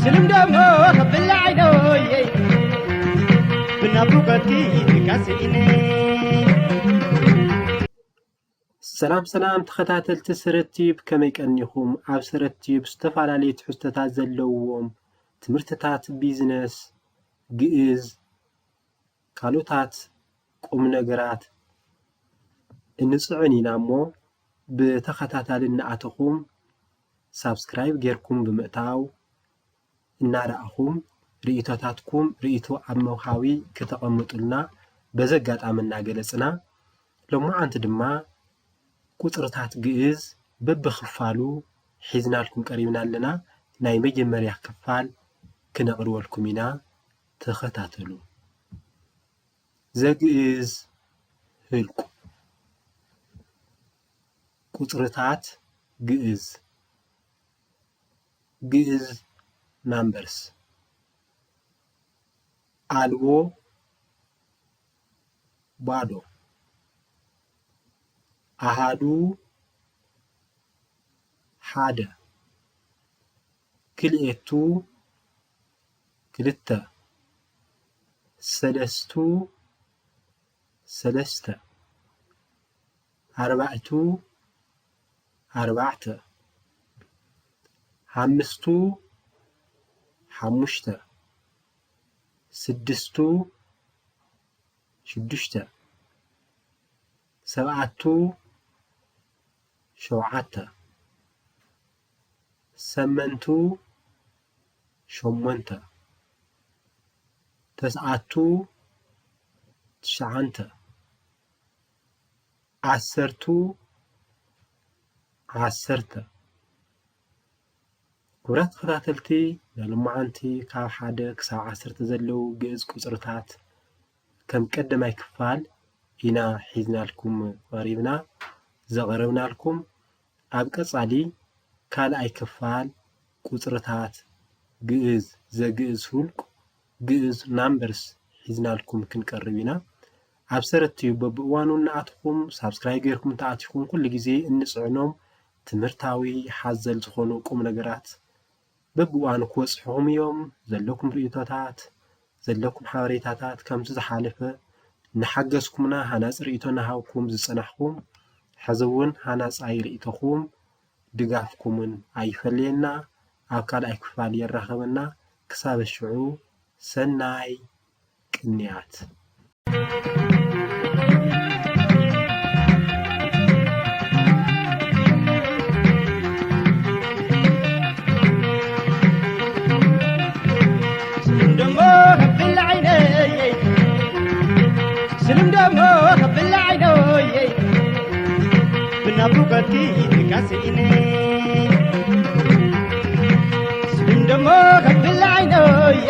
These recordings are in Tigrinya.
ልምደሞ ከብላዕ ዶየይ ብናፍቆትኪ ትካስኢኒ። ሰላም ሰላም ተኸታተልቲ ሰረት ቲዩብ፣ ከመይ ቀኒኹም? ኣብ ሰረት ቲዩብ ዝተፈላለዩ ትሕዝቶታት ዘለዎም ትምህርትታት ቢዝነስ፣ ግእዝ፣ ካልኦታት ቁም ነገራት እንጽዕን ኢና እሞ፣ ብተኸታታሊ እናኣተኹም ሳብስክራይብ ጌርኩም ብምእታው፣ እናረኣኹም ርእይቶታትኩም ርእይቶ ኣብ መውሃቢ ክተቐምጡልና በዚ ኣጋጣሚ እናገለጽና፣ ሎማዓንቲ ድማ ቁጽርታት ግእዝ በብኽፋሉ ሒዝናልኩም ቀሪብና ኣለና። ናይ መጀመርያ ክፋል ክነቕርበልኩም ኢና። ተኸታተሉ። ዘግእዝ ህልቁ። ቁጽርታት ግእዝ። ግእዝ ናምበርስ። ኣልቦ፣ ባዶ። ኣሃዱ፣ ሓደ። ክልኤቱ፣ ክልተ። ሰለስቱ፣ ሰለስተ። ኣርባዕቱ፣ ኣርባዕተ። ሓምስቱ፣ ሓሙሽተ። ስድስቱ፣ ሽዱሽተ። ሰብዓቱ፣ ሸውዓተ። ሰመንቱ፣ ሸሞንተ። ተስዓቱ፣ ትሽዓንተ። ዓሰርቱ፣ ዓሰርተ። ክቡራት ተኸታተልቲ፣ ናይ ሎማዓንቲ ካብ ሓደ ክሳብ ዓሰርተ ዘለዉ ግእዝ ቁጽርታት ከም ቀዳማይ ክፋል ኢና ሒዝናልኩም ቀሪብና። ዘቕረብናልኩም ኣብ ቀጻሊ ካልኣይ ክፋል ቁጽርታት ግእዝ፣ ዘግእዝ ሁልቁ፣ ግእዝ ናምበርስ ሒዝናልኩም ክንቀርብ ኢና። ኣብ ሰረት ቲዩብ በብእዋኑ እናኣትኹም ሳብስክራይብ ጌርኩም እንተኣቲኹም ኩሉ ግዜ እንጽዕኖም ትምህርታዊ ሓዘል ዝኾኑ ቁም ነገራት በብእዋኑ ክበጽሑኹም እዮም። ዘለኩም ርእይቶታት፣ ዘለኩም ሓበሬታታት ከምቲ ዝሓለፈ እናሓገዝኩምና ሃናጺ ርእይቶ እናሃብኩም ዝጸናሕኩም፣ ሕዚ እውን ሃናጻይ ርእይቶኹም ድጋፍኩምን ኣይፈለየና። ኣብ ካልኣይ ክፋል የራኸበና። ክሳብ ሽዑ ሰናይ ቅንያት። ስልም ደሞ ከብል ዓይነይ፣ ስልም ደሞ ከብል ዓይነይ፣ ብናፍቆትኪ ትካስኢኒ። ስልም ደሞ ከብል ዓይነይ፣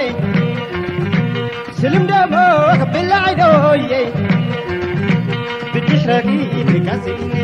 ስልም ደሞ ከብል ዓይነይ፣ ብድሕረኪ ትካስኢኒ።